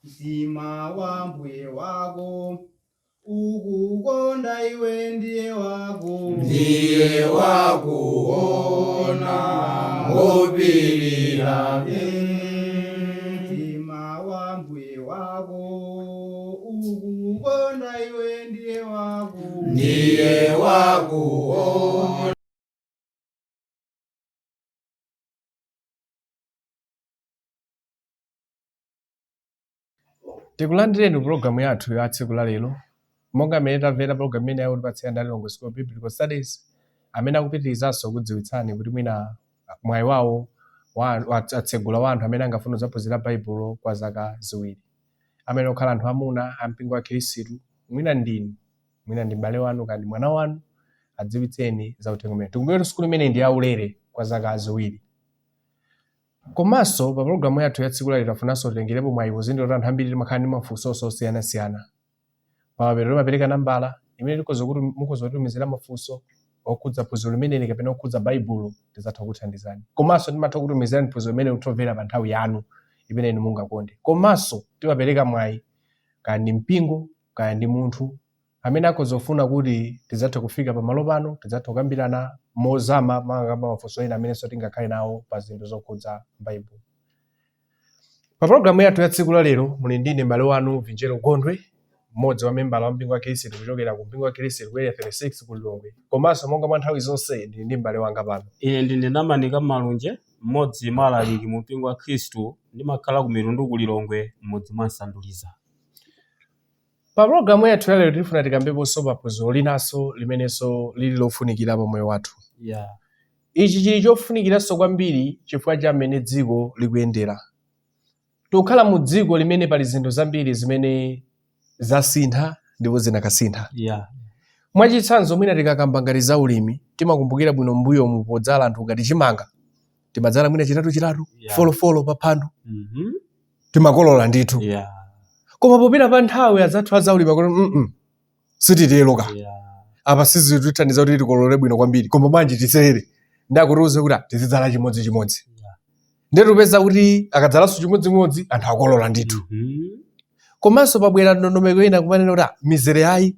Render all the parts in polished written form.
Mtima wa mbuye wako ukukonda iwe ndiye wako Ndiye wakuona ngopirira. Mtima wa mbuye wako ukukonda iwe ndiye wako Ndiye wakuona. Tikulandireni pulogalamu yathu ya tsiku la lero. Monga mmene tamvera pulogalamu imeneyi akutipatsira ndi a Lilongwe School of Biblical Studies, amene akupitirizanso kudziwitsani kuti mwina mwayi wawo atsegula wa anthu amene angafune kudzaphunzira Baibulo kwa zaka 2. Amene okhala anthu amuna a mpingo wa Khristu, mwina ndinu, mwina ndi m'bale wanu kaya ndi mwana wanu, adziwitseni za uthenga umenewu. Tikumbukire kuti sukulu imeneyi ndi yaulere kwa zaka 2. Komanso pa pologalamu yathu ya tsiku lalero tafunanso titengerepo mwayi pozindikira kuti anthu ambiri timakhala ndi mafunso osiyanasiyana. Pamapeto timapereka nambala imene mukhoza kutitumizira mafunso okhudza phunziro limeneli kapena okhudza Baibulo, tidzatha kukuthandizani. Komanso timatha kukutumizirani phunziro limene mutha pa nthawi yanu imene inu mungakonde. Komanso timapereka mwayi kaya ndi mpingo kaya ndi munthu amene akhoza kufuna kuti tidzathe kufika pamalo pano, tidzathe kukambirana mozama makamaka mafunso ena amenenso tingakhale nawo pa zinthu zokhudza Baibulo. Pa pologalamu yathu ya tsiku la lero muli ndine m'bale wanu Vinjero Gondwe, mmodzi wa membala wa mpingo wa Khristu kuchokera ku mpingo wa Khristu ku Area 36 ku Lilongwe. Komanso monga mwa nthawi zonse ndili ndi m'bale wanga pano. Ine ndine Namanika Malunje, mmodzi mwa alaliki mu mpingo wa Khristu, ndimakhala ku Mitundu ku Lilongwe, m'mudzi mwa Nsanduliza. Pa pologalamu yathu ya lero tifuna tikambeponso pa phunziro linanso limenenso lili lofunikira pa moyo wathu. Ichi chili chofunikiranso kwambiri chifukwa cha mmene dziko likuyendera. Tikukhala mu dziko limene pali zinthu zambiri zimene zasintha ndipo zinakasintha. Mwachitsanzo, mwina tikakamba ngati za ulimi, timakumbukira bwino m'mbuyomu podzala anthu ngati chimanga, timadzala mwina chitatu chitatu, folofolo pa phando, timakolola ndithu. Koma popita pa nthawi anzathu azaulimi akuti sititero ka. Apa sizitithandiza kuti tikolole bwino kwambiri, koma bwanji tiserere ndi akutiuza kuti tizidzala chimodzimodzi. Ndiye tupeza kuti akadzalanso chimodzimodzi anthu akolola ndithu. Komanso pabwera ndondomeko ina kumanena kuti mizere ayi,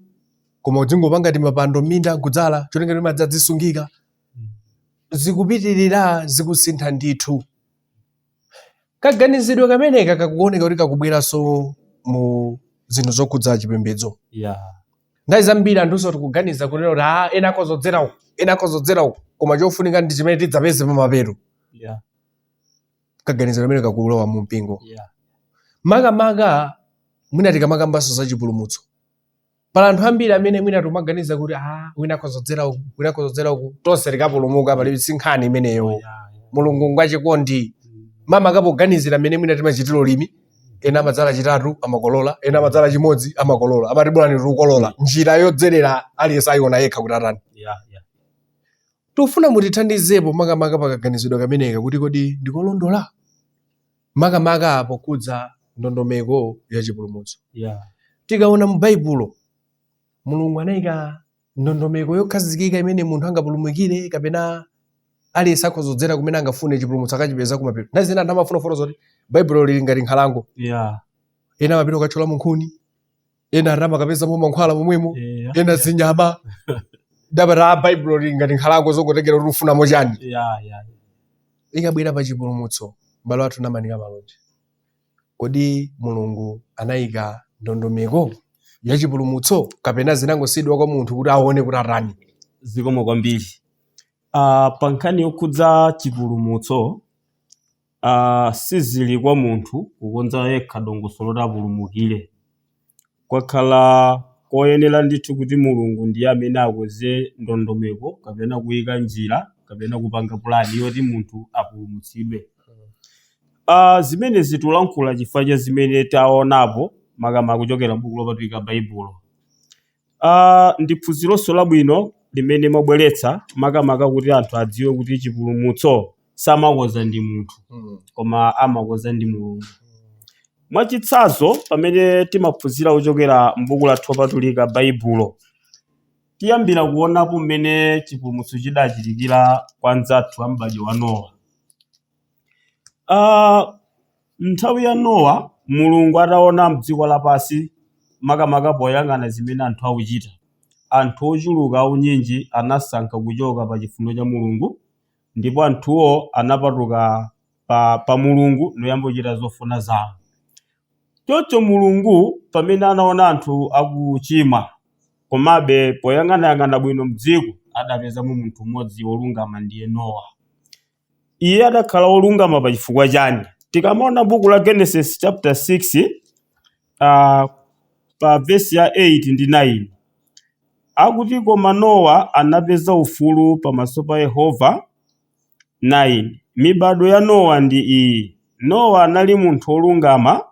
koma udzingopanga timapando m'minda nkudzala cholinga kuti madzi adzisungika. Zikupitirira, zikusintha ndithu. Kaganizidwe kameneka kakuoneka kuti kakubweranso mu zinthu zokhudza chipembedzo. Nthawi zambiri anthunso tikuganiza kunena kuti ena akhoza kudzera uku, ena akhoza kudzera uku, koma chofunika ndi chimene tidzapeze pamapeto. Kaganizidwe kamene kakulowa mu mpingo. Makamaka mwina tikamakambanso za chipulumutso, pali anthu ambiri amene mwina timaganiza kuti wina akhoza kudzera uku, wina akhoza kudzera uku, tonse tikapulumuka, palibe si nkhani imeneyo. Mulungu ngwachikondi. Makamaka poganizira mmene mwina timachitira ulimi, ena amadzala chitatu amakolola, ena amadzala chimodzi amakolola, amati bolani tikukolola. Njira yodzerera aliyense ayiona yekha kuti atani. Tikufuna mutithandizepo makamaka pakaganizidwe kameneka kuti kodi ndikolondola makamaka pokhudza ndondomeko ya chipulumutso. Tikaona mu Baibulo, Mulungu anayika ndondomeko yokhazikika imene munthu angapulumukire kapena aliyense akhoza kudzera kumene angafune chipulumutso akachipeza kumapeto. Nthawi zina anthu amafuna kufotokoza kuti Baibulo lili ngati nkhalango. Ena amapita kukathyolamo nkhuni, ena ati amakapezamo mankhwala momwemo, ena zinyama. Ndapata Baibulo lili ngati nkhalango zongotengera kuti ufunamo chani. Ikabwera pa chipulumutso, m'bale wathu Namanika Malunje, kodi Mulungu anayika ndondomeko ya chipulumutso kapena zinangosiyidwa kwa munthu kuti aone kuti atani? Zikomo kwambiri. Pa nkhani yokhudza chipulumutso, sizili kwa munthu kukonza yekha dongosolo loti apulumukire. Kwakhala koyenera ndithu kuti Mulungu ndiye amene akonze ndondomeko kapena kuyika njira kapena kupanga pulani yoti munthu apulumutsidwe. Zimenezi tikulankhula chifukwa cha zimene taonapo makamaka kuchokera m'buku lopatulika Baibulo. Ndi phunzironso labwino limene mwabweretsa makamaka kuti anthu adziwe kuti chipulumutso samakonza ndi munthu koma amakonza ndi Mulungu. Mwachitsanzo, pamene timaphunzira kuchokera m'buku lathu lopatulika Baibulo, tiyambira kuonapo mmene chipulumutso chidachitikira kwa anzathu a m'badwo wa Nowa. Nthawi ya Nowa, Mulungu ataona mdziko lapansi, makamaka poyang'ana zimene anthu akuchita, anthu ochuluka aunyinji anasankha kuchoka pa chifuniro cha Mulungu, ndipo anthuwo anapatuka pa Mulungu noyamba kuchita zofuna zawo. Choncho Mulungu pamene anaona anthu akuchimwa, komabe poyang'anayang'ana bwino mdziko adapezamo munthu mmodzi wolungama, ndiye Nowa. Iye adakhala wolungama pa chifukwa chani? Tikamaona buku la Genesis chapter 6, pa vesi ya 8 ndi 9, akuti, koma Nowa anapeza ufulu pamaso pa Yehova. 9 Mibado ya Nowa ndi iyi: Nowa anali munthu wolungama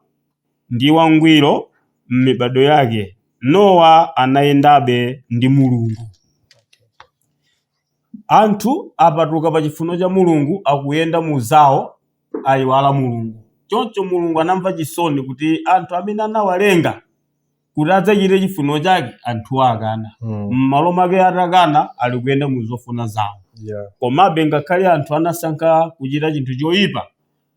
ndi wangwiro m'mibado yake. Nowa anayendabe ndi Mulungu. Anthu apatuka pa chifuniro cha Mulungu, akuyenda mu zawo, ayiwala Mulungu. Choncho Mulungu anamva chisoni kuti anthu amene anawalenga kuti adzachite chifuniro chake, anthuwo akana. M'malo mwake atakana, ali kuyenda mu zofuna zawo. Komabe ngakhale anthu anasankha kuchita chinthu choyipa,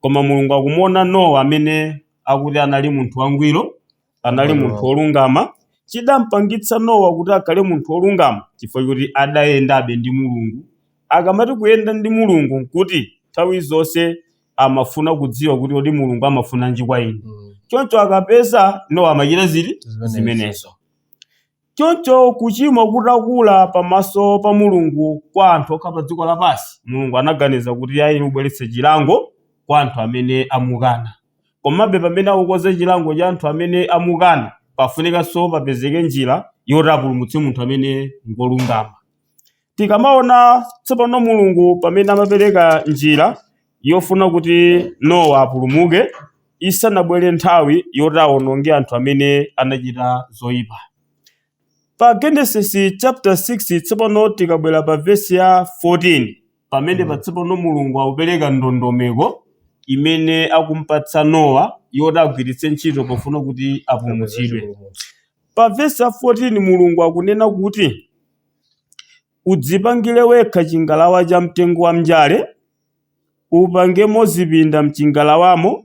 koma Mulungu akumuona Nowa amene akuti anali munthu wangwiro, anali munthu wolungama. Chidampangitsa Nowa kuti akhale munthu wolungama chifukwa choti adayendabe ndi Mulungu. Akamati kuyenda ndi Mulungu, nkuti nthawi zonse amafuna kudziwa kuti kodi Mulungu amafunanji kwa ine. Choncho akapeza, Nowa amachita zili Zimenezo. zimenezo. Choncho kuchimwa kutakula pamaso pa Mulungu kwa anthu okha pa dziko lapansi, Mulungu anaganiza kuti ayi, ubweretse chilango kwa anthu amene amukana. Komabe pamene akukonza chilango cha anthu amene amukana, pafunikanso papezeke njira yoti apulumutse munthu amene ngolungama. Tikamaona tsopano Mulungu pamene amapereka njira yofuna kuti Nowa apulumuke isanabwere nthawi yoti awononge anthu amene anachita zoyipa, pa Genesis chapter 6 tsopano tikabwera pa vesi ya 14, pamene patsopano Mulungu akupereka ndondomeko imene akumpatsa Nowa yoti agwiritse ntchito pofuna kuti apulumutsidwe. Pa vesi ya 14 Mulungu akunena kuti, udzipangire wekha chingalawa cha mtengo wa mnjale, upangemo zipinda mchingalawamo,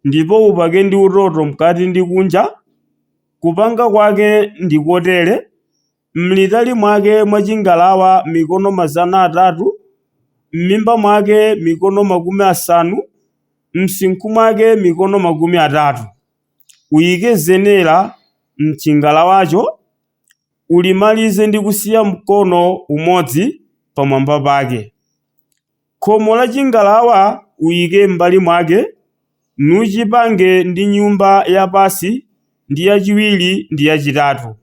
ndipo upake ndi utoto mkati ndi kunja. Kupanga kwake ndi kotere: mlitali mwake mwa chingalawa mikono 300, m'mimba mwake mikono 50, msinkhu mwake mikono 30. Uyike zenera mchingalawacho, ulimalize ndi kusiya mkono umodzi pamwamba pake. Khomo la chingalawa uyike m'mbali mwake, nuchipange ndi nyumba yapansi ndi yachiwiri ndi yachitatu.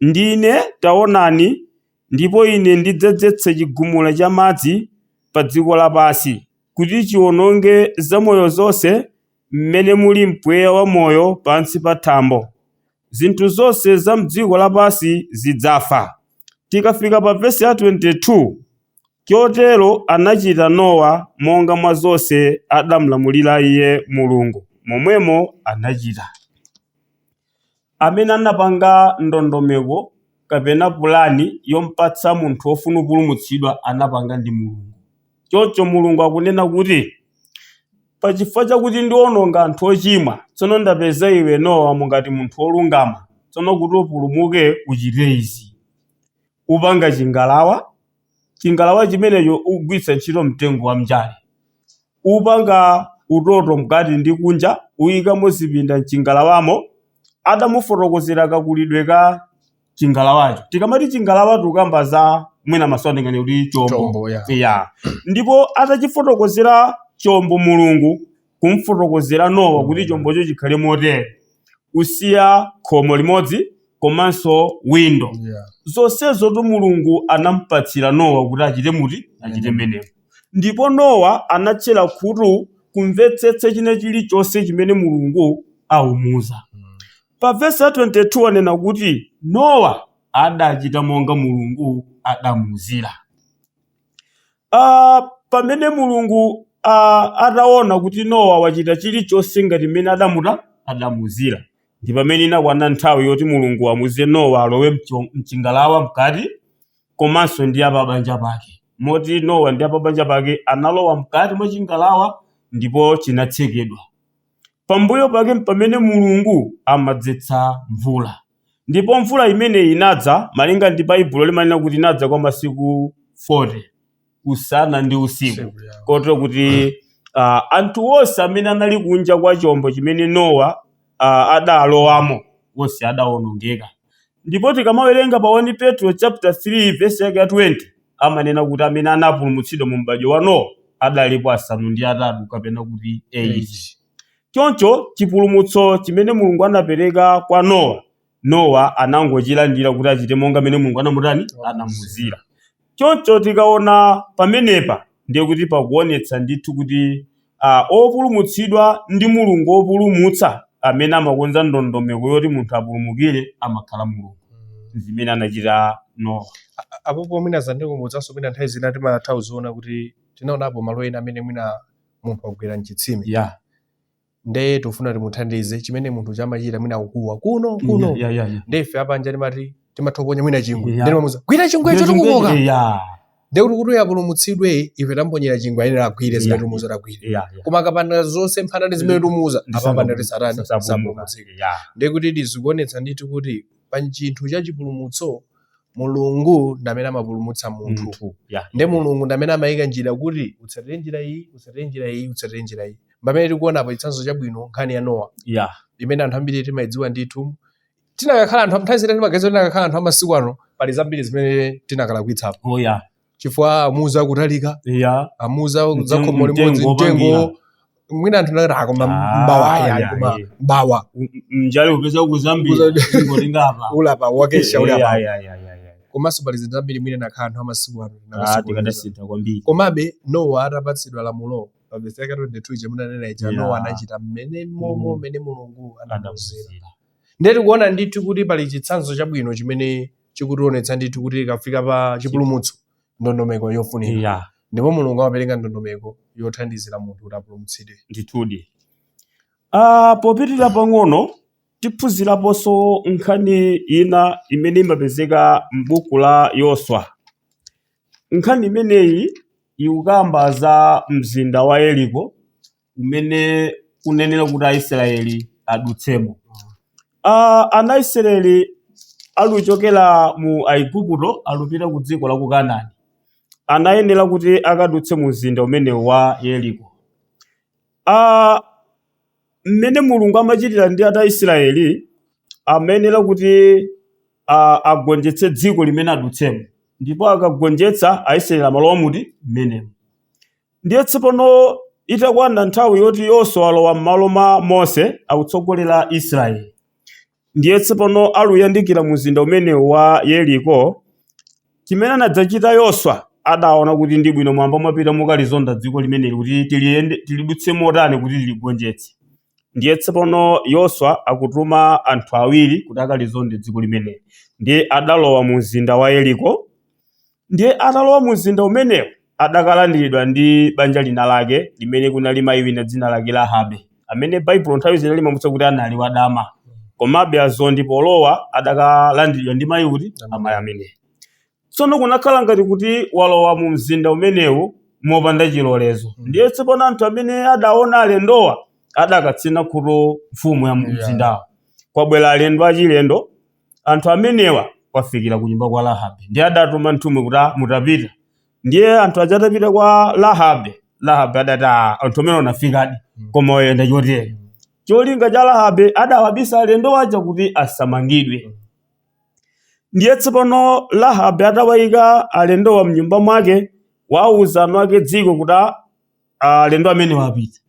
Ndine, taonani, ndipo ine ndidzadzetsa chigumula cha madzi pa dziko lapansi, kuti chiwononge zamoyo zonse mmene muli mpweya wa moyo pansi pa thambo. Zinthu zonse za mdziko lapansi zidzafa. Tikafika pa vesi ya 22, chotero anachita Nowa monga mwa zonse adamlamulira iye Mulungu, momwemo anachita. Amene anapanga ndondomeko kapena pulani yompatsa munthu wofuna kupulumutsidwa anapanga ndi Mulungu. Choncho Mulungu akunena kuti, pachifukwa chakuti ndiwononga anthu ochimwa, tsono ndapeza iwe Nowa mungati munthu wolungama, tsono kuti upulumuke uchite izi: upanga chingalawa, chingalawa chimenecho ugwiritsa ntchito mtengo wa mnjale, upanga utoto mkati ndi kunja, uyikamo zipinda mchingalawamo. Adamufotokozera kakulidwe ka chingalawacho. Tikamati chingalawa tikukamba za mwina maso kuti chombo. Chombo, yeah. Ya, ndipo atachifotokozera chombo Mulungu, kumfotokozera Nowa kuti chombocho chikhale motere, usiya khomo limodzi komanso window, zonsezo tu Mulungu anampatsira Nowa kuti achite muti, achite menemo. Ndipo Nowa anatchera khutu kumvetsetsa china chilichonse chimene Mulungu aumuza. Pa vesi ya 22 anena kuti Nowa adachita monga Mulungu adamuuzira. Pamene Mulungu ataona kuti Nowa wachita chilichonse ngati mmene adamuuzira, ndi pamene inakwana nthawi yoti Mulungu amuuze Nowa alowe mchingalawa mkati komanso ndi apabanja pake. Moti Nowa ndi apabanja pake analowa mkati mwa chingalawa ndipo chinatsekedwa. Pambuyo pake pamene Mulungu amadzetsa mvula. Ndipo mvula imeneyi inadza, malinga ndi Baibulo limanena kuti inadza kwa masiku 40 usana ndi usiku. Kotero kuti anthu onse amene anali kunja kwa chombo chimene Nowa adalowamo onse adawonongeka. Ndipo tikamawerenga pa 1 Petro chapter 3 verse yake ya 20 amanena kuti amene anapulumutsidwa mu m'badwo wa Nowa adalipo 8 kapena kuti 8. Choncho chipulumutso chimene Mulungu anapereka kwa Nowa, Nowa anangochilandira kuti achite monga mmene Mulungu anamutani anamuuzira. Choncho tikaona pamenepa ndiye kuti pakuonetsa ndithu kuti opulumutsidwa ndi Mulungu wopulumutsa amene amakonza ndondomeko yoti munthu apulumukire amakhala Mulungu. Zimene anachita Nowa. Apopo mwina zandikumbutsanso mwina nthawi zina timatha kuziona kuti tinaonapo malo ena amene mwina munthu agwera mchitsime. Nde tifuna timuthandize chimene munthu chamachita mwina kukuwa kuno kuno. Nde ife apanja timati timatha kuponya mwina chingwe. Nde timamuuza gwira chingwe icho tikukoka. Nde kuti kuti apulumutsidwe ife tamponyera chingwe ayenera agwire zimene timuuza kuti agwire. Koma akapanda zosemphana ndi zimene timuuza apapa ndi satani sapulumutsidwa. Nde kuti tizikuonetsa ndithu kuti pa chinthu cha chipulumutso Mulungu ndi amene amapulumutsa munthu. Munthu. Nde Mulungu ndi amene amayika njira kuti utsatire njira iyi, utsatire njira iyi, utsatire njira iyi. Pamene tikuona pa chitsanzo chabwino nkhani ya Nowa imene anthu ambiri timayidziwa ndithu. Tinakakhala anthu nthawi zina timaganiza kuti tinakakhala anthu amasiku ano pali zambiri zimene tinakalakwitsapo. Oh yeah. Chifukwa amuuza kutalika, amuuza za khomo limodzi, Mtengo wopangira. mtengo mwina anthu nakati akoma mbawa ayi koma mbawa Mnjale upeza ku Zambia ngotinga apa. Ulapa wakesha ulapa. Yeah. Komanso pali zinthu zambiri mwina nakhala anthu amasiku ano tinakasokoneza. Tikadasintha kwambiri. Komabe Nowa atapatsidwa lamulo pa vesi yake 22 ija munanena ija, Nowa anachita mmene momo mmene Mulungu anamuuzira. Anamuuzira. Ndiye tikuona ndithu kuti pali chitsanzo chabwino chimene chikutionetsa ndithu kuti ikafika pa chipulumutso ndondomeko yofunika. Ndipo Mulungu amapereka ndondomeko yothandizira munthu kuti apulumutsidwe. Ndithudi. Popitirira pang'ono tiphunziraponso nkhani ina imene imapezeka m'buku la Yoswa. Nkhani imeneyi ikukamba za mzinda wa Yeriko umene kunenera kuti Aisraeli adutsemo. Ana Aisraeli aluchokera mu Aigupto alupita ku dziko la ku Kanaani. Anayenera kuti akadutse mu mzinda umenewu wa Yeriko. Mmene Mulungu amachitira ndi ana Aisraeli amayenera kuti agonjetse dziko limene adutsemo, ndipo akagonjetsa Aisraeli amalowa muti mmenemo. Ndiye tsopano itakwana nthawi yoti Yoswa alowa m'malo mwa Mose akutsogolera Israeli. Ndiye tsopano aluyandikira mzinda umenewu wa Yeriko. Chimene anadzachita Yoswa, adaona kuti ndi bwino mwamba mwapita mukalizonda dziko limeneli kuti tilidutse motani kuti tiligonjetse. Ndiye tsopano Yoswa akutuma anthu awiri kuti akalizonde dziko limeneli. Ndiye adalowa mu mzinda wa Yeriko. Ndiye atalowa mu mzinda umenewu adakalandiridwa ndi banja lina lake limene kunali mayi wina dzina lake Rahabe, amene Baibulo nthawi zina limamutcha kuti anali wadama. Komabe azondi polowa adakalandiridwa ndi mayi kuti amayi ameneyi. Tsono kunakhala ngati kuti walowa mu mzinda umenewu mopanda chilolezo. Ndiye tsopano anthu amene adaona alendowa adakatsina khutu mfumu ya mzindawo. Kwabwera alendo achilendo, anthu amenewa kwafikira ku nyumba kwa Rahabe. Ndiye adatuma mtumwi kuti mutapita. Ndiye anthu aja atapita kwa Rahabe, Rahabe adati anthu amene anafikadi koma oyenda chotere. Cholinga cha Rahabe adawabisa alendo aja kuti asamangidwe. Ndiye tsopano Rahabe atawayika alendowa mnyumba mwake, wauza anu ake dziko kuti alendo amene wapita.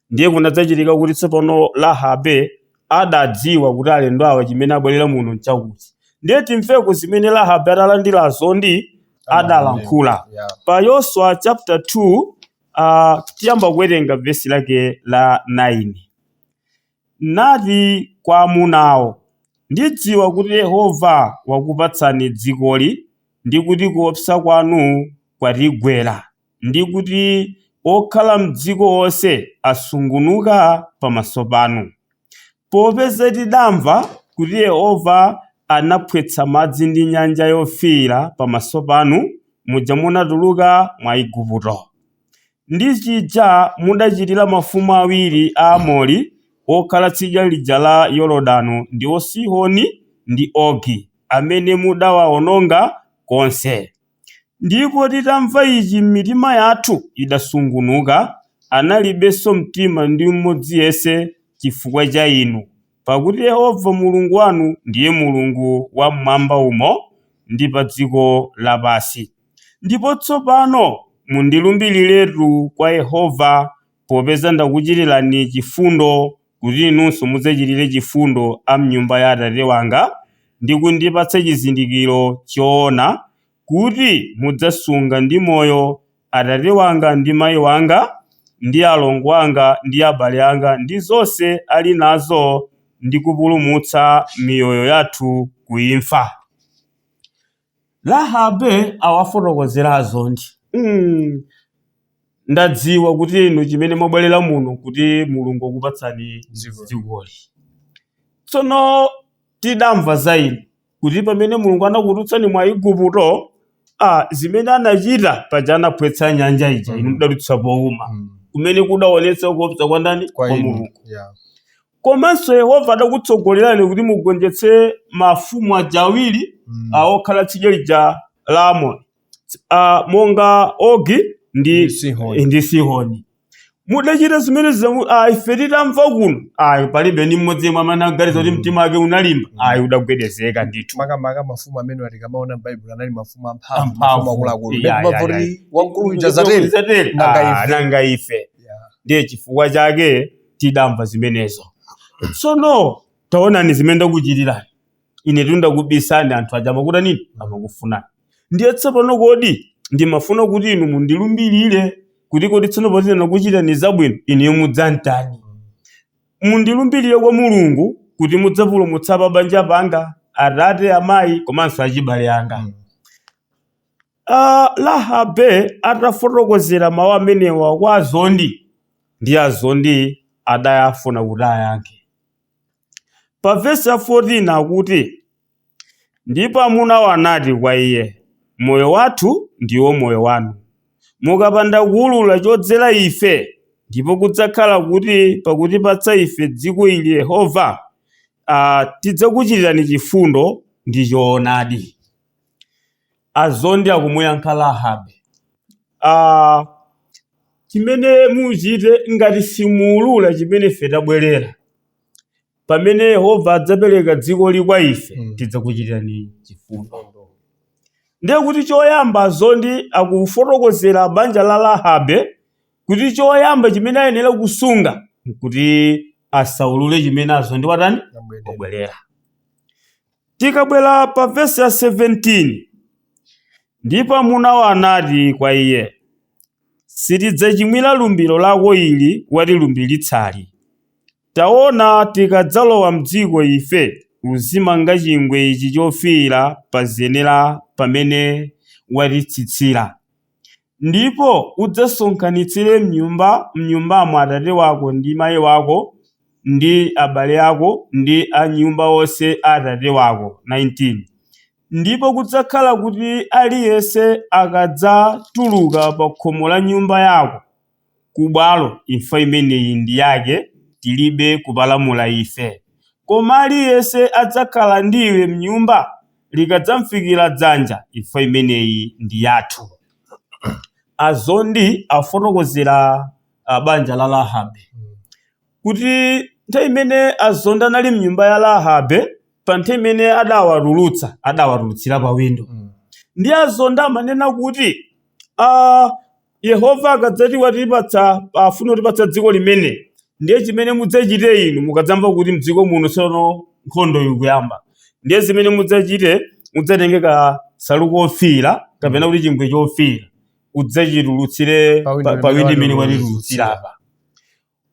Ndiye kunadzachitika kuti tsopano Rahabe adadziwa kuti alendo awa chimene abwerera muno nchakuti. Ndiye timveko zimene Rahabe atalandirazo ndi adalankhula. Pa Yoswa chapter 2, tiyamba kuwerenga vesi lake la 9. Nati kwa amunawo, ndidziwa kuti Yehova wakupatsani dzikoli, ndi kuti kuopsa kwanu kwatigwera, ndi kuti okhala m'dziko onse asungunuka pamaso panu. Popeza tidamva kuti Yehova anaphwetsa madzi ndi nyanja yofiira pamaso panu, muja munatuluka mwa Igupto. Ndi chija mudachitira mafumu awiri a Amori okhala tsidya lija la Yorodano, ndiwo Sihoni ndi Ogi, amene mudawawononga konse. Ndipo titamva ichi mitima yathu idasungunuka, analibenso mtima ndi mmodzi yense chifukwa cha inu, pakuti Yehova Mulungu wanu ndiye Mulungu wa mmwamba umo ndi pa dziko lapansi. Ndipo tsopano mundilumbiriretu kwa Yehova, popeza ndakuchitirani chifundo, kuti inunso mudzachitire chifundo a m'nyumba ya atate wanga, ndi kundipatsa chizindikiro choona, kuti mudzasunga ndi moyo atate wanga ndi mayi wanga, ndi alongo anga ndi abale anga, ndi zonse ali nazo, ndi kupulumutsa miyoyo yathu kuimfa. Rahabe awafotokozera azondi. Ndadziwa kuti inu chimene mwabwerera muno kuti Mulungu akupatsani Dziko. dzikoli. Tsono tidamva za inu kuti pamene Mulungu anakutulutsani mwa Igupto, zimene anachita paja anaphwetsa nyanja ija, inu mudadutsa powuma, kumene kudaonetsa kuopsa kwa ndani? Kwa Kwa inu. Mulungu. Yeah. Komanso Yehova adakutsogolерani kuti mugonjetse mafumu aja awiri okhala tsidya lija la Amoni, monga Ogi Ndi Sihoni. ndi Sihoni. Mudachita zimene ife titamva kuno, palibe ni mmodzi yemwe amene anaganiza kuti mtima wake unalimba, udagwedezeka ndithu. Makamaka mafumu amene atikamaona m'Baibulo anali mafumu amphamvu, Amphamvu. mafumu akuluakulu. Ya, Ndipo kuti wamkulu uja zatere. Zatere. Nanga ife. Nanga ife. Yeah. Ndiye chifukwa chake tidamva zimenezo. Tsono taonani zimene ndakuchitirani. Ine ndakubisani anthu aja amakuta nini? Amakufunani. Ndiye tsopano kodi ndimafuna kuti inu mundilumbirire kuti kodi tsono poti ndakuchitirani zabwino inuyo mudzantani? Mundilumbirire kwa Mulungu kuti mudzapulumutsa pa banja panga, atate, amayi komanso achibale anga. Rahabe atafotokozera mawu amenewa kwa azondi, ndi azondi adayafuna kuti ayankhe. Pa vesi ya 14 akuti, ndipo amunawo anati kwa iye, moyo wathu ndiwo moyo wanu, mukapanda kuwulula chodzera ife, ndipo kudzakhala kuti pakutipatsa ife dziko ili Yehova, tidzakuchitirani chifundo ndi choonadi. Azondi akumuyankha Rahabe, chimene muchite ngati simuwulula chimene ife tabwerera, pamene Yehova adzapereka dzikoli kwa ife, tidzakuchitirani chifundo. Ndiye kuti choyamba azondi akufotokozera banja la Rahabe kuti choyamba chimene ayenera kusunga nkuti asaulule chimene azondi watani? Wabwerera. Tikabwera pa vesi ya 17, ndipo amunawo anati kwa iye, sitidzachimwira lumbiro lako ili watilumbiritsali. Taona tikadzalowa mdziko ife, uzimanga chingwe ichi chofiira pa zenera pamene watitsitsira. Ndipo udzasonkhanitsire mnyumbamo atate wako ndi mayi wako ndi abale ako ndi a nyumba onse a atate wako. 19 Ndipo kudzakhala kuti aliyense akadzatuluka pa khomo la nyumba yako kubwalo, imfa imeneyi ndi yake, tilibe kupalamula ife. Koma aliyense adzakhala ndiwe mnyumba, likadzamfikira dzanja, imfa imeneyi ndi yathu. Azondi afotokozera banja la Rahabe kuti nthawi imene azondi anali mnyumba ya Rahabe, pa nthawi imene adawatulutsa, adawatulutsira pa windo. Ndi azondi amanena kuti Yehova akadzati watipatsa, afuna kutipatsa dziko limene, ndiye chimene mudzachite inu mukadzamva kuti mdziko muno tsono nkhondo ikuyamba, ndiye zimene mudzachite, mudzatenge kasalu kofiira kapena kuti chingwe chofiira, udzachitulutsire Pa windo pa windo imene limene watitulutsira apa.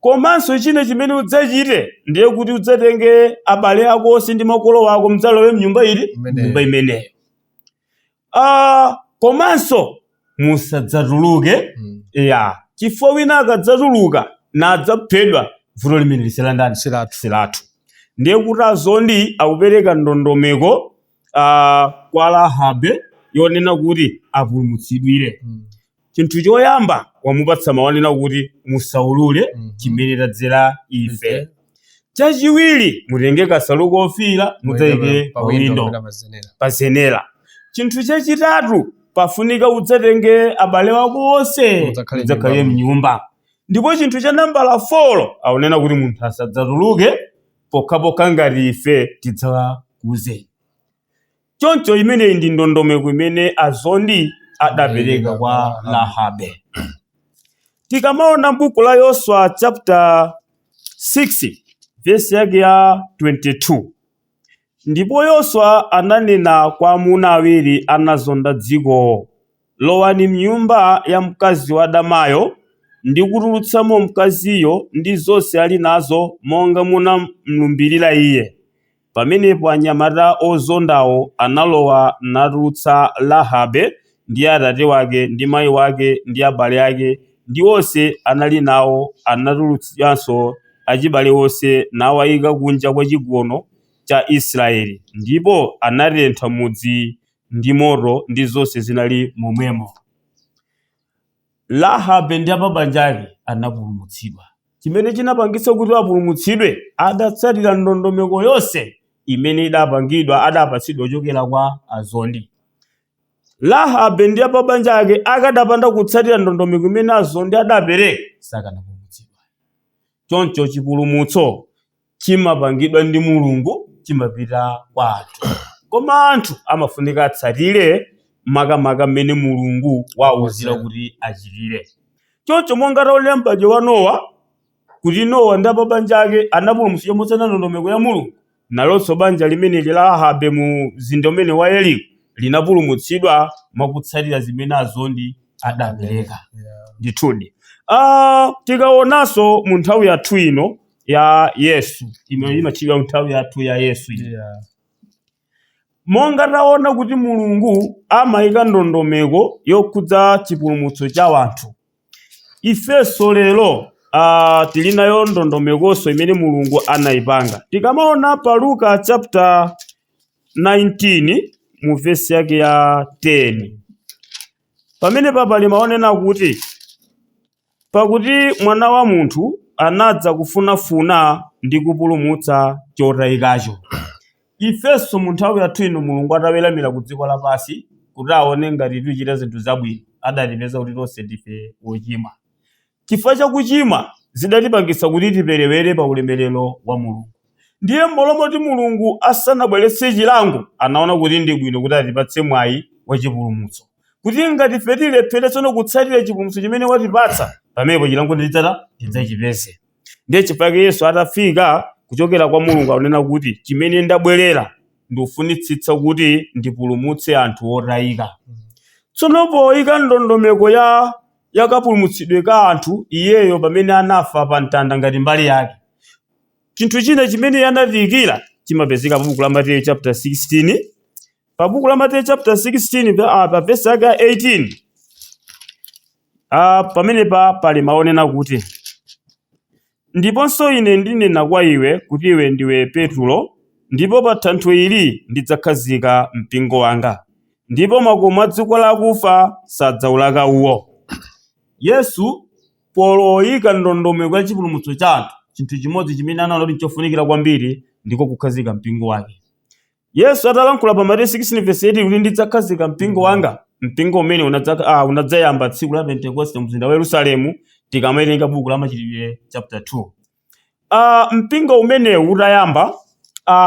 Komanso china chimene udzachite ndiye kuti udzatenge abale ako onse ndi makolo ako, mudzalowe mnyumba ili, Imeneyo. nyumba imeneyo. Komanso musadzatuluke, ya chifukwa wina akadzatuluka nadzaphedwa, vuto limene lisela ndani? Silathu. Silathu. Ndiye kuti azondi akupereka ndondomeko kwa Rahabe yonena kuti apulumutsidwire. Chinthu choyamba wamupatsa mawu anena kuti musaulule chimene tadzera ife. Chachiwiri, mutenge kasalu kofiira mudzayike pa pa window window kapena pa zenera. Pa zenera. Chinthu chachitatu, pafunika udzatenge abale wako onse mudzakhale mudzakhale mnyumba. mnyumba. Ndipo chinthu cha nambala 4 akunena kuti munthu asadzatuluke pokhapokha ngati ife tidzakuuze. Choncho imeneyi ndi ndondomeko imene azondi adapereka kwa Rahabe. Tikamaona m'buku la Yoswa chapter 6 vesi yake ya 22, ndipo Yoswa ananena kwa amuna awiri anazonda dzikowo, Lowani m'nyumba ya mkazi wadamayo, ndi kutulutsamo mkaziyo ndi zonse ali nazo, monga munamlumbirira iye. Pamenepo anyamata ozondawo analowa natulutsa Rahabe ndi atate wake ndi mayi wake ndi abale ake ndi onse anali nawo, anatulutsanso achibale onse nawayika kunja kwa chigono cha Israeli, ndipo anatentha mudzi ndi moto ndi zonse zinali momwemo. Rahabe ndi apabanja ake anapulumutsidwa. Chimene chinapangitsa kuti apulumutsidwe, adatsatira ndondomeko yonse imene idapangidwa, adapatsidwa kuchokera kwa azondi. Rahabe ndi apabanja ake akadapanda kutsatira ndondomeko imene azondi adapereka, sakanapulumutsidwa. Choncho chipulumutso chimapangidwa ndi Mulungu, chimapita kwa anthu, koma anthu amafunika atsatire makamaka mmene Mulungu wauzira kuti achitire. Choncho monga taonera m'badwo wa Nowa kuti Nowa ndi apabanja ake anapulumutsidwa motsata ndondomeko ya Mulungu, nalonso banja limeneli la Rahabe mu mzinda umene wa Yeriko linapulumutsidwa mwakutsatira zimene azondi adapereka. Ndithudi, tikaonanso mu nthawi yathu ino ya Yesu, imene imatchedwa nthawi yathu ya Yesu iyi, monga taona kuti Mulungu amayika ndondomeko yokhudza chipulumutso cha wanthu, ifenso lero tili nayo ndondomekonso imene Mulungu anayipanga. Tikamaona pa Luka chapter 19 mu vesi yake ya 10, pamene pali mawu onena kuti, pakuti Mwana wa munthu anadza kufunafuna ndi kupulumutsa chotayikacho. Ifenso mu nthawi yathu ino, Mulungu ataweramira ku dziko lapansi kuti aone ngati tichita zinthu zabwino, adatipeza kuti tonse ndife wochimwa. Chifukwa cha kuchimwa zidatipangitsa kuti tiperewere pa ulemerero wa Mulungu. Ndiye m'malo moti Mulungu asanabweretse chilango, anaona kuti ndi bwino kuti atipatse mwayi wa chipulumutso, kuti ngati ife tilephere tsono kutsatira chipulumutso chimene watipatsa, pamenepo chilango tidzachipeze. Ndiye chifukwa chake Yesu atafika kuchokera kwa Mulungu akunena kuti, chimene ndabwerera ndikufunitsitsa kuti ndipulumutse anthu otayika. Tsono poyika ndondomeko ya yakapulumutsidwe ka anthu, iyeyo pamene anafa pa mtanda ngati mbali yake, chinthu china chimene iye anatiyikira chimapezeka pa buku la Mateyu chapter 16. Pa buku la Mateyu chapter 16 pa verse yake ya 18, pamenepa pali mawu onena kuti, ndiponso ine ndinena kwa iwe kuti iwe ndiwe Petulo, ndipo pa thanthwe ili ndidzakhazika mpingo wanga, ndipo makomo a dziko lakufa sadzaulaka uwo. Yesu poloyika ndondomeko ya chipulumutso cha anthu, chinthu chimodzi chimene anaona kuti nchofunikira kwambiri ndiko kukhazika mpingo wake. Yesu atalankhula pa Mateyu 16 verse 8 kuti ndidzakhazika mpingo wanga, mpingo umene unadzayamba tsiku la Pentekoste mzinda wa Yerusalemu, tikamawerenga buku la Machitidwe chapter 2. Mpingo umenewu utayamba,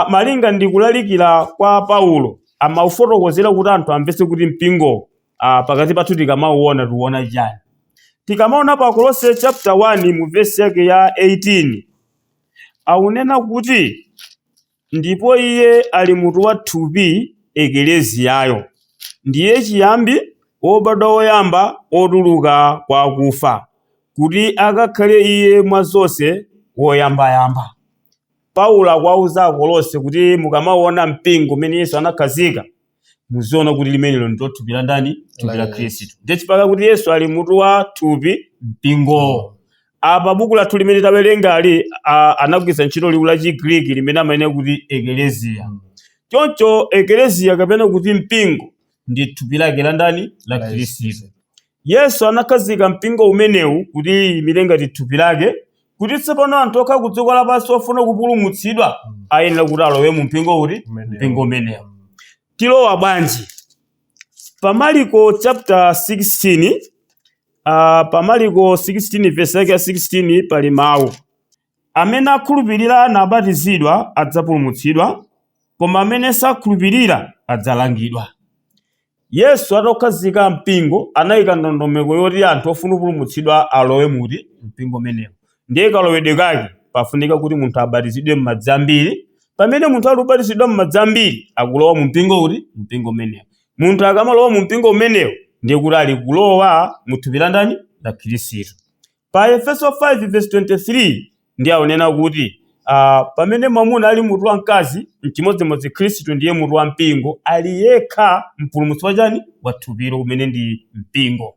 malinga ndi kulalikira kwa Paulo, amaufotokozera kuti anthu amvetse kuti mpingo pakati pathu tikamauona tiuona chani. Tikamaona pa Kolose chapter 1 mu verse yake ya 18, akunena kuti ndipo iye ali mutu wa thupi, ekeleziyayo, ndiye chiyambi, wobadwa woyamba wotuluka kwa akufa, kuti akakhale iye mwa zonse woyambayamba. Paulo akuwauza Akolose kuti mukamaona mpingo umene Yesu anakhazika, muziona kuti limenelo ndilo thupi la ndani? Thupi la Khristu. Ndiye chifukwa kuti Yesu ali mutu wa thupi, mpingo. Apa buku lathu limene tawerengali anagwiritsa ntchito liwu la Chigriki limene amanena kuti ekeleziya. Choncho ekeleziya kapena kuti mpingo ndi thupi lake la ndani? La Khristu. Yesu anakhazika mpingo umenewu kuti liyimire ngati thupi lake, Kuti tsopano anthu okhala ku dziko lapansi ofuna kupulumutsidwa ayenera kuti alowe mu mpingo uti? Umenewo. Mpingo umenewo. Tilowa bwanji? Pa Mariko chapter 16, pa Mariko 16 verse yake ya 16 pali mawu. Amene akhulupirira nabatizidwa adzapulumutsidwa, koma amene sakhulupirira adzalangidwa. Yesu atakhazika mpingo anayika ndondomeko yoti anthu ofuna kupulumutsidwa alowe muti mpingo umenewo. Ndiye kalowedwe kake pafunika kuti munthu abatizidwe m'madzi ambiri. Pamene munthu ali kubatizidwa m'madzi ambiri akulowa mu mpingo uti? Mpingo umenewo. Munthu akamalowa mu mpingo umenewo ndiye kuti ali kulowa mu thupi la ndani? La Khristu. Pa Efeso 5 verse 23 ndiye akunena kuti pamene mwamuna ali mutu wa mkazi, mchimodzimodzi Khristu ndiye mutu wa mpingo, ali yekha mpulumutsi wa chani? Wa thupilo umene ndi mpingo.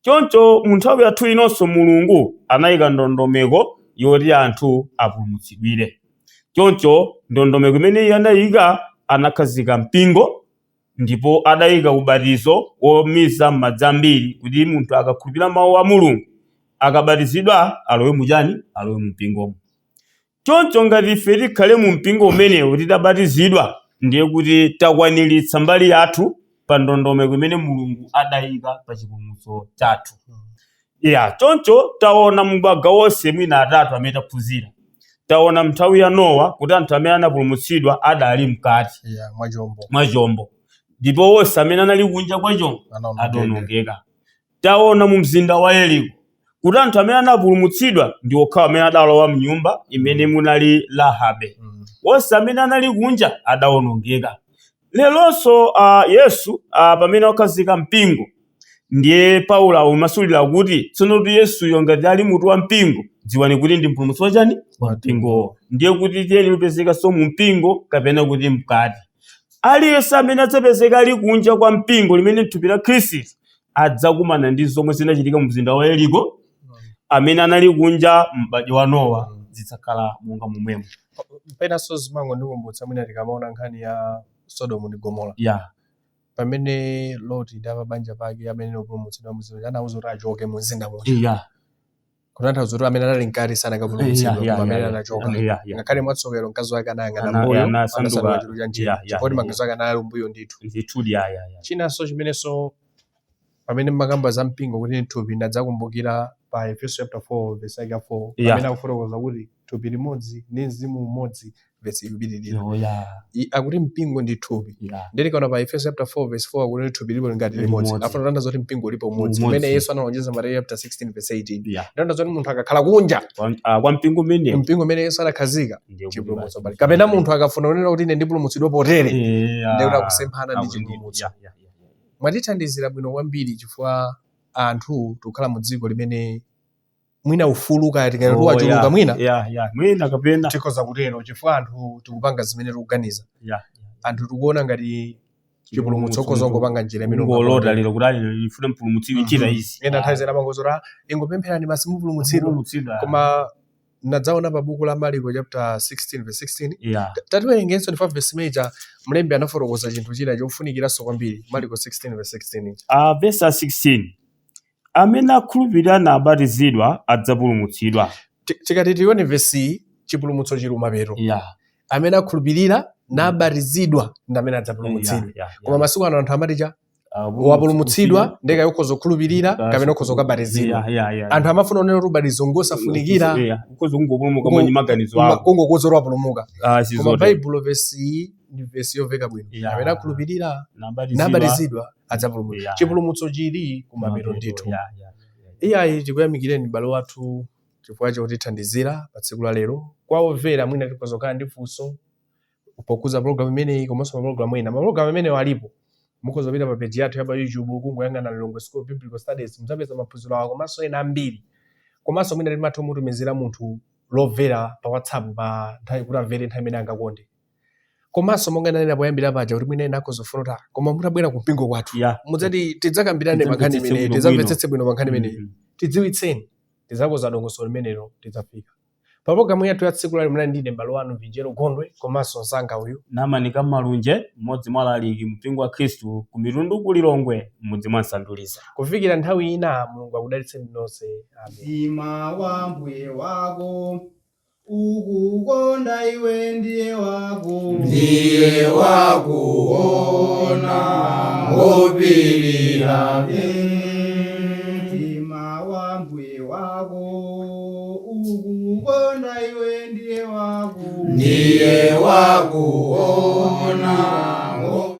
Choncho mu nthawi yathu inonso Mulungu anayika ndondomeko yoti anthu apulumutsidwire. Choncho ndondomeko imene iye anayika, anakhazika mpingo ndipo adayika ubatizo womiza m'madzi ambiri kuti munthu akakhulupirira mawu a Mulungu akabatizidwa alowe muchani? Alowe mu mpingomo. Choncho ngati ife tikhale mu mpingo umenewu titabatizidwa, ndiye kuti takwaniritsa mbali yathu pa ndondomeko imene Mulungu adayika pa chipulumutso chathu. Ya, choncho taona mu magawo onse mwina atatu amene taphunzira. Taona mnthawi ya Nowa kuti anthu amene anapulumutsidwa adali mkati Yeah, mwachombo. mwa chombo, ndipo onse amene anali kunja kwa chombo Anaonongeka. adawonongeka. Taona mu mzinda wa Yeriko kuti anthu amene anapulumutsidwa ndi okhawo amene adalowa mnyumba imene munali Rahabe. Onse amene anali kunja adawonongeka. Leronso Yesu pamene wakhazika mpingo, ndiye Paulo akumasulira kuti tsono kuti Yesuyo ngati ali mutu wa mpingo, dziwani kuti ndi mpulumutsi wa chani? Wa mpingowo. Ndiye kuti tiyeni kupezekanso mu mpingo kapena kuti mkati. Aliyense amene adzapezeka ali kunja kwa mpingo limene thupi la Khristu adzakumana ndi zomwe zinachitika mu mzinda wa Yeriko, amene anali kunja m'badwo wa Nowa, zidzakhala monga momwemo. Penanso zimangondikumbutsa mwina tikamaona nkhani ya Sodomu ndi Gomora. Pamene Loti ndi apabanja pake amene opulumutsidwa mzinda anawuza kuti achoke mu mzinda muja. Kutanthauza kuti amene anali mkati sanakapulumutsidwe, koma amene anachoka. Ngakhale mwatsokero mkazi wake anayang'ana mbuyo, anasanduka chinthu cha njira. Chifukwa kuti maganizo ake anali mbuyo ndithu. Ndithudi, ya. Chinanso chimenenso pamene mmakamba za mpingo kuti ndi thupi, ndadzakumbukira pa Efeso chapter 4 verse yake ya 4 pamene akufotokoza kuti thupi limodzi ndi mzimu umodzi, verse ikupitirira. Oh, yeah. Akuti mpingo ndi thupi. Ndiye tikaona pa Efeso chapter 4 verse 4 akuti thupi lipo ngati limodzi. Limodzi. Afuna kutanthauza kuti mpingo ulipo umodzi. Umodzi. Umene Yesu analonjeza Mateyu chapter 16 verse 18. Kutanthauza kuti munthu akakhala kunja Kwa mpingo umenewo. mpingo umene Yesu anakhazika, Ndiye kuti chipulumutso basi. pali. Kapena munthu akafuna kunena kuti ine ndipulumutsidwa potere, ndiye kuti akusemphana ndi chipulumutso. Mwatithandizira bwino kwambiri chifukwa anthu tikukhala mu dziko limene mwina ufulu kaya tikati wachuluka mwina Yeah. Mwina kapena. Tikhoza kutero chifukwa anthu tikupanga zimene tikuganiza. Anthu tikuona ngati chipulumutso ukhoza kungopanga njira imene Ungolota ungakonde. lero kuti ali ndifuna mpulumutsidwe chita izi. Ena nthawi zina amangozoti, "Ah, ingopempherani basi mupulumutsidwa." Mpulumutsidwa. Koma nadzaona pa buku la Mariko chapter 16 verse 16. Tatiwerengenso ndi verse imeneja, mlembi anafotokoza chinthu china chofunikiranso kwambiri. Mariko 16 verse 16. Verse 16. Amene akhulupirira nabatizidwa adzapulumutsidwa. Tikati tione verse iyi, chipulumutso chili kumapeto. Amene akhulupirira nabatizidwa ndi amene adzapulumutsidwe. Koma masiku ano anthu amati cha wapulumutsidwa ndiye kaya ukhoza kukhulupirira kapena ukhoza kukabatizidwa. Anthu amafuna kunena kuti ubatizo ngosafunikira. Ukhoza kungopulumuka mwa maganizo ako. Kungokuwuza kuti wapulumuka. Koma Sizotero. Baibulo verse iyi ndi verse yomveka bwino. Amene akhulupirira nabatizidwa adzapulumuka. Chipulumutso chili kumapeto ndithu. Iyayi, tikuyamikireni m'bale wathu chifukwa chotithandizira pa tsiku la lero. Kwa omvera mwina tikhoza kukhala ndi funso pokhuza program imeneyi komanso mapulogalamu ena. Mapulogalamu amenewa alipo. Mukhoza kupita pa page yathu ya pa YouTube kungoyang'ana Lilongwe School of Biblical Studies, mudzapeza maphunziro awa komanso ena ambiri. Komanso mwina timatha kumutumizira munthu lomvera pa WhatsApp pa nthawi kuti amvere nthawi imene angakonde. Komanso monga ndanena poyambira paja kuti mwina ena akhoza kufuna kuti, "Ah, koma mutabwera ku mpingo kwathu mudzati tidzakambirane pa nkhani Tidzamvetsetse imeneyi, bwino tidzamvetsetse bwino pa nkhani imeneyi." Tidziwitseni, tidzakonza dongosolo limenelo, tidzafika. Pa pologalamu yathu ya tsiku lalero munali ndine m'bale wanu Vinjero Gondwe komanso mzanga uyu Namanika Malunje, mmodzi mwa alaliki mpingo wa Khristu ku mitundu ku Lilongwe, m'mudzi mwa Nsanduliza. Kufikira nthawi ina, Mulungu akudalitseni nonse. Amen. Mtima wa mbuye wako ukukonda iwe ndiye wako. Ndiye wakuona ngopirira. Mtima wa mbuye wako ukukonda iwe ndiye wako. Ndiye wakuona.